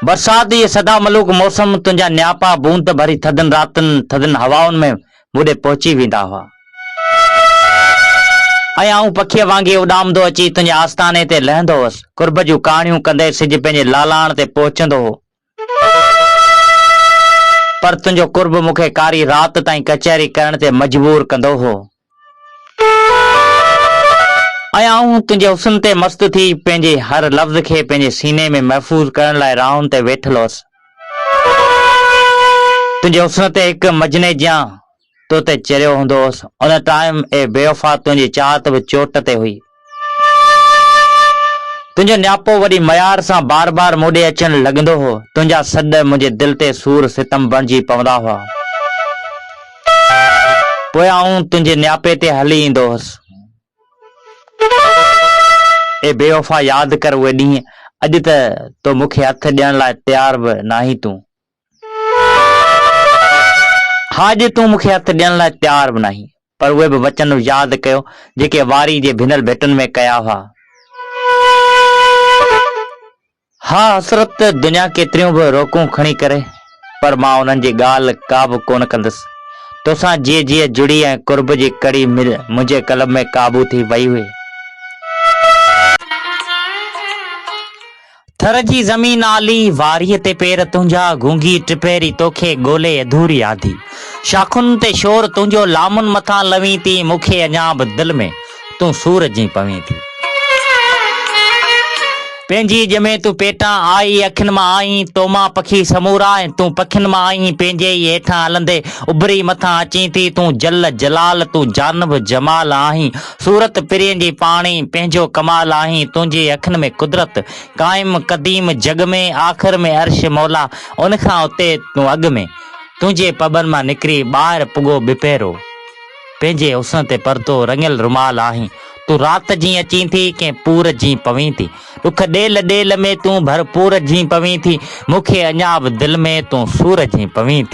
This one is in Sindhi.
برسات جي سدا ملوڪ موسم تنهنجا نياپا بوند ڀري ٿڌن راتن، ٿڌن هوائن ۾ مون ڏي پهچي ويندا هئا. ۽ آئون پکيء وانگي اڏامندو اچي تنهنجي آستاني تي لهندو هوس. قرب جون ڪهاڻيون ڪندي سج پنهنجي لالاڻ تي پهچندو هو. پر تنهنجو قرب مون کي ڪاري رات تائين ڪچهري ڪرڻ تي مجبور ڪندو هو. ۽ آئون تنهنجي حسن تي مست ٿي پنهنجي هر لفظ کي پنهنجي سيني ۾ محفوظ ڪرڻ لاء راهن تي ويٺل هوس. تنهنجي حسن تي هڪ مجني جيان تو تي چريو هوندو هوس. ان ٽائيم اي بيوفا تنهنجي چاهت به چوٽ تي هئي. تنهنجو نياپو وڏي ميار سان بار بار مون ڏي اچڻ لڳندو هو. تنهنجا سڏ منهنجي دل تي سور ستم بڻجي پوندا هئا. پوء آئون تنهنجي نياپي تي هلي ايندو هوس. اي بيوفا ياد ڪر اهي ڏينهن، اڄ ته تو مون کي هٿ ڏيڻ لاء تيار به ناهين تون. ها اڄ تون مون کي هٿ ڏيڻ لاء تيار به ناهين. پر اهي به وچن ياد ڪيو جيڪي واري جي ڀنل ڀٽن ۾ ڪيا هئا. ها حسرت دنيا ڪيتريون به روڪون کڻي ڪري پر مان انهن جي ڳالهه ڪا به ڪونه ڪندس. توسان جيء جيء جڙي ۽ قرب جي ڪڙي منهنجي قلب ۾ قابو ٿي وئي هئي. ٿر جي زمين آلي، واريء تي پير تنهنجا، گونگي ٽپهري توکي ڳولي اڌوري آڌي. شاخن تي شور تنهنجو لامن مٿان لوين ٿي، مون کي اڃا به دل ۾ تون سور جين پوين ٿي. پنهنجي ڄمي تون پيٽان آئي، اکين مان آئين، تو مان پکي سمورا ۽ تون پکين مان آئين، پنهنجي ئي هيٺان هلندي اڀري مٿان اچين ٿي، تون جل جلال، تون جانب جمال آهين، صورت پرين جي پاڻي، پنهنجو ڪمال آهين، تنهنجي اکين ۾ قدرت، قائم قديم جڳ ۾، آخر ۾ عرش مولا، ان کان اتي تون اڳ ۾، تنهنجي پٻن مان نڪري ٻاهر پڳو ٻپهرو. پنهنجي حسن تي پردو رڱيل رومال آهين، تون رات جين اچين ٿي، ڪنهن پور جين پوين ٿي، ڏک ڏيل ڏيل ۾ تون ڀرپور جين پوين ٿي، مون کي اڃا به دل ۾ تون سور جين پوين ٿي.